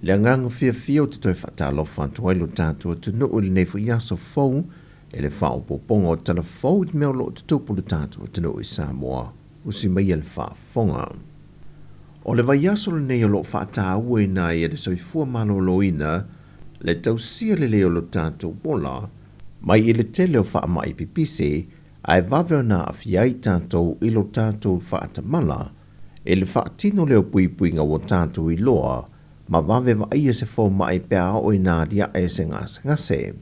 Le agaga fiafia ou te toe faatalofa atu ai lo tatou atunuu i lenei foi aso fou i le faaopoopoga o tala fou i mea o lo o tutupu i lo tatou atunuu i Samoa. Usi maia le faafofoga. O le vaiaso lenei o lo o faatauaina ai e le Soifua Maloloina le tausia lelei o lo tatou ola mai i le tele o faamai pipisi ae vave ona aafia ai tatou i lo tatou faatamala i le faatino lea o puipuiga ua tatou iloa ma vave vaaia se fomai pe a oo ina aliae se gasegase.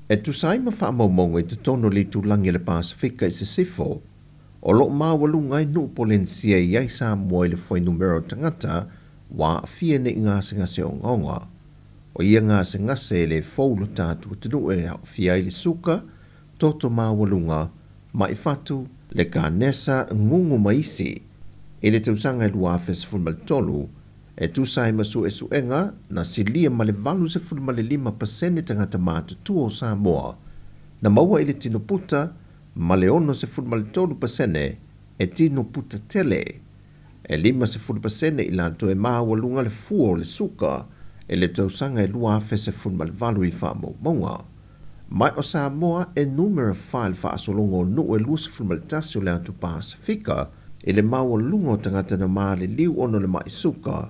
E tusa ai ma faamaumauga i totonu o le itulagi o le Pasefika i Sisifo, o lo o maualuga ai nuu Polenisia e i ai Samoa i le fuainumera o tagata ua aafia nei i gasegase ogaoga. O ia gasegase e le fou i lo tatou atunuu e aofia ai le suka, toto maualuga, ma'i fatu, le kanesa, gugu ma isi. I le tausaga e 2013, e tusa ai ma suesuega, na silia ma le 85% tagata matutua o Samoa na maua i le tino puta ma le 63% e tino puta tele. E 50% i latou e maualuga le fua o le suka i le tausaga e 2018 i faamaumauga. Ma o Samoa e numera 4 i le faasologa o nuu e 21 o le atu Pasefika i le maualuga o tagata na maliliu ona o le ma'i suka,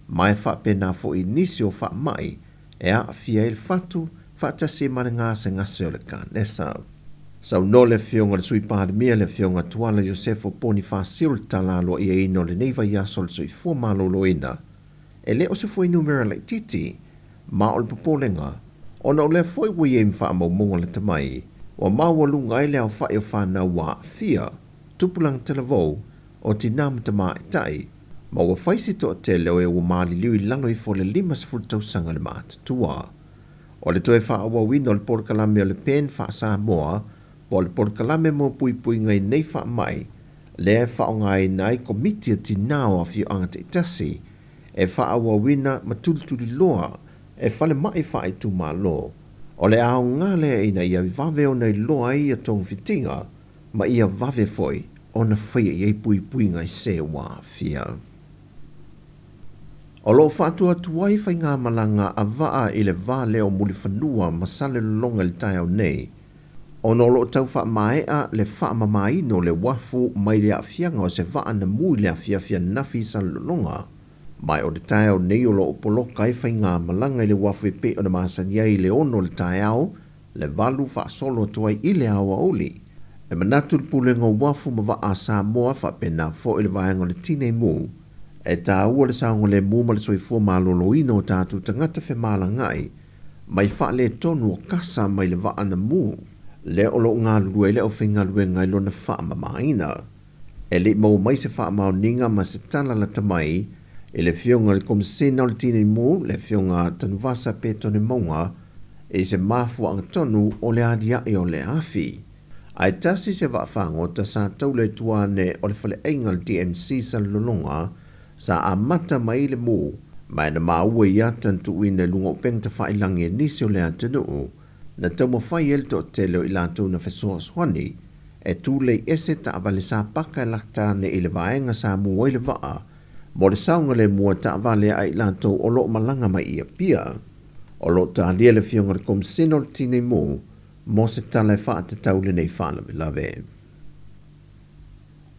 ma e faapena foi i nisi o faamai e aafia ai le fatu faatasi ma le gasegase o le kanesa. Saunoa le Afioga i le Sui Palemia le Afioga Tuala Iosefo Ponifasio i le tala aloaiaina o lenei vaiaso o le Soifua Maloloina, e le o se fuainumera laitiiti, ma o le popolega, ona o lea foi ua i ai ma faamaumauga lata mai, ua maualuga ai le aofai o fanau ua aafia, tupulaga talavou, o tinā ma tamaitai, ma ua fai se toatele o e ua maliliu i lalo ifo o le 50 tausaga le matutua. O le toe faaauauina o le polokalame o le PEN faa-Samoa, po o le polokalame mo puipuiga i nei faamai, lea e faaaogaina ai komiti a tinā o afioaga taitasi, e faaauauina ma tulituliloa e falemai faaitumalo. O le aoga lea ina ia vave ona iloa ai ia togafitiga, ma ia vave foi ona faia i ai puipuiga i se ua aafia. O lo o faatuatuai faigamalaga a vaa i le va lea o Mulifanua ma Salelologa i le taeao nei, ona o lo o tau faamaea le faamamaina o le uafu mai le aafiaga o se vaa na mu i le afiafi ananafi i Salelologa. Ma o le taeao nei o lo o poloka ai faigamalaga i le uafu e pei ona masani ai i le 6 o le taeao, le 8 faasolo atu ai i le aoauli. E manatu le Pulega o Uafu ma Vaa a Samoa faapena foi le vaega o le Tinei Mu, e taua le saogalemu ma le soifua maloloina o tatou tagata femalagaai mai faaletonu o kasa mai le vaa na mu, lea o lo o galulue ai le aufaigaluega i lona faamamaina. E le i maua mai se faamaoniga ma se tala lata mai i le Afioga i le Komisina o le Tinei Mu, le Afioga Tanuvasa Petone Mauga, i se mafuaaga tonu o le aliae o le afi. Ae tasi se vaafagota sa taula i tua ane o le faleaiga o le DMC Salelologa sa amata mai le mu, ma e na maua i ata na tuuina i luga o upega tafailagi e nisi o le atunuu, na taumafai ai le toatele o i latou na fesoasoani e tulei ese taavale sa paka e lata ane i le vaega sa mu ai le vaa mo le saogalemu a taavale a i latou o lo o malaga mai i Apia. O lo o talia le Afioga i le Komisina o le Tinei Mu mo se tala e faatatau lenei faalavelave.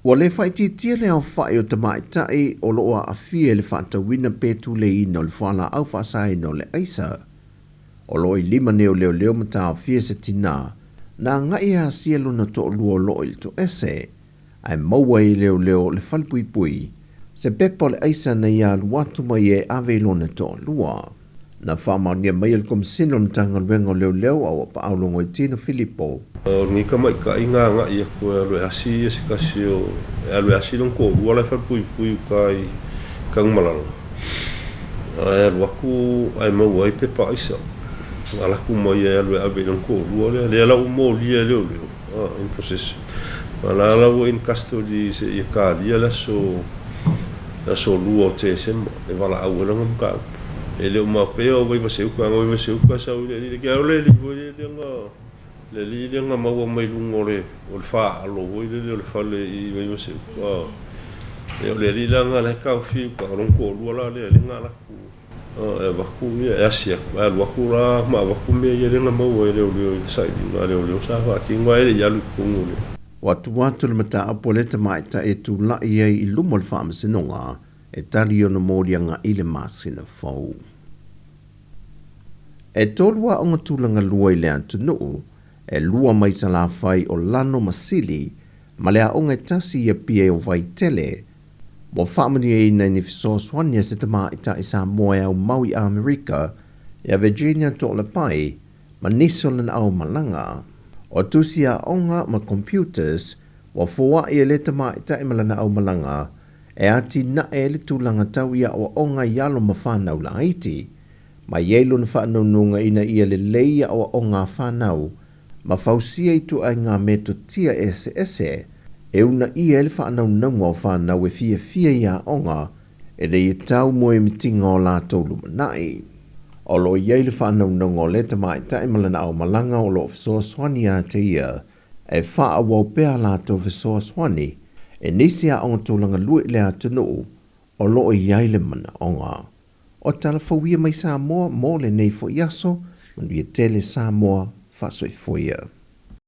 Ua le faaitiitia le aofai o tamaitai o lo o aafia i le faatauina pe tuleiina o le fualaau faasaina o le aisa. O lo o i lima nei o leoleo ma taofia se tinā na agai e asia lona toalua o lo o i le toese, ae maua ai e leoleo o le falepuipui se pepa o le aisa na ia alu atu mai e ave i lona toalua. Na faamaonia mai e le Komisina o le Matagaluega o Leoleo a ua paau Logoitino Filipo. O lenei tamaitai na agai atu e alu e asi ia se tasi o e alu e asi lona toalua la e falepuipui i uta i Tanumalala. Ae alu atu ae maua ai pepa aisa. Ala atu mai e alu e ave i lona toalua lea. Lea la ua molia e leoleo, in possession. A la la ua in custody seia talia le aso 2 o Tesema e valaau ai lana mataupu. E le o maopea o Vaivaseuka, ana o Vaivaseuka sau i le alii le ke o le alii foi le na le alii le na maua mai luga o le faalo foi lele o le fale i Vaivaseuka. E o le alii la na le taofi uka o lona toalua la le alii na ala atu. E avatu ia e asi atu, ae alu atu la ma avatu mea ia lea na maua e leoleo i le sailiga a leoleo sa faatino ae le i alu i totonu o le. Ua tuu atu le mataupu a le tamaitai e tulai ai i luma o le Faamasinoga e tali ona moliaga i le masina fou. E tolu aoga tulaga lua i le atunuu, e lua mai Salafai o Lano ma Sili, ma le aoga e tasi i Apia o Vaitele, ua faamanuiaina i ni fesoasoani a se tamaitai Samoa e aumau i Amerika, ia Virginia Toalepai, ma nisi o lana aumalaga. O tusi aoga ma computers ua foai e lea tamaitai ma lana aumalaga e atinae ai le tulaga tau i aoaoga i alo ma fanau laiti, ma i ai lona faanaunuga ina ia lelei aoaoga a fanau ma fausia ituaiga metotia eseese e uunaia ai le faanaunauga o fanau e fiafia i aoga e le i tau mo emitiga o latou lumanai. O lo o i ai le faanaunauga o lea tamaitai ma lana aumalaga o lo o fesoasoani ia te ia e faaauau pea a latou fesoasoani i nisi aoga tulaga lua i le atunuu o lo o i ai le manaoga. O tala fou ia mai Samoa mo lenei foi aso, manuia tele Samoa, faasoifua ia.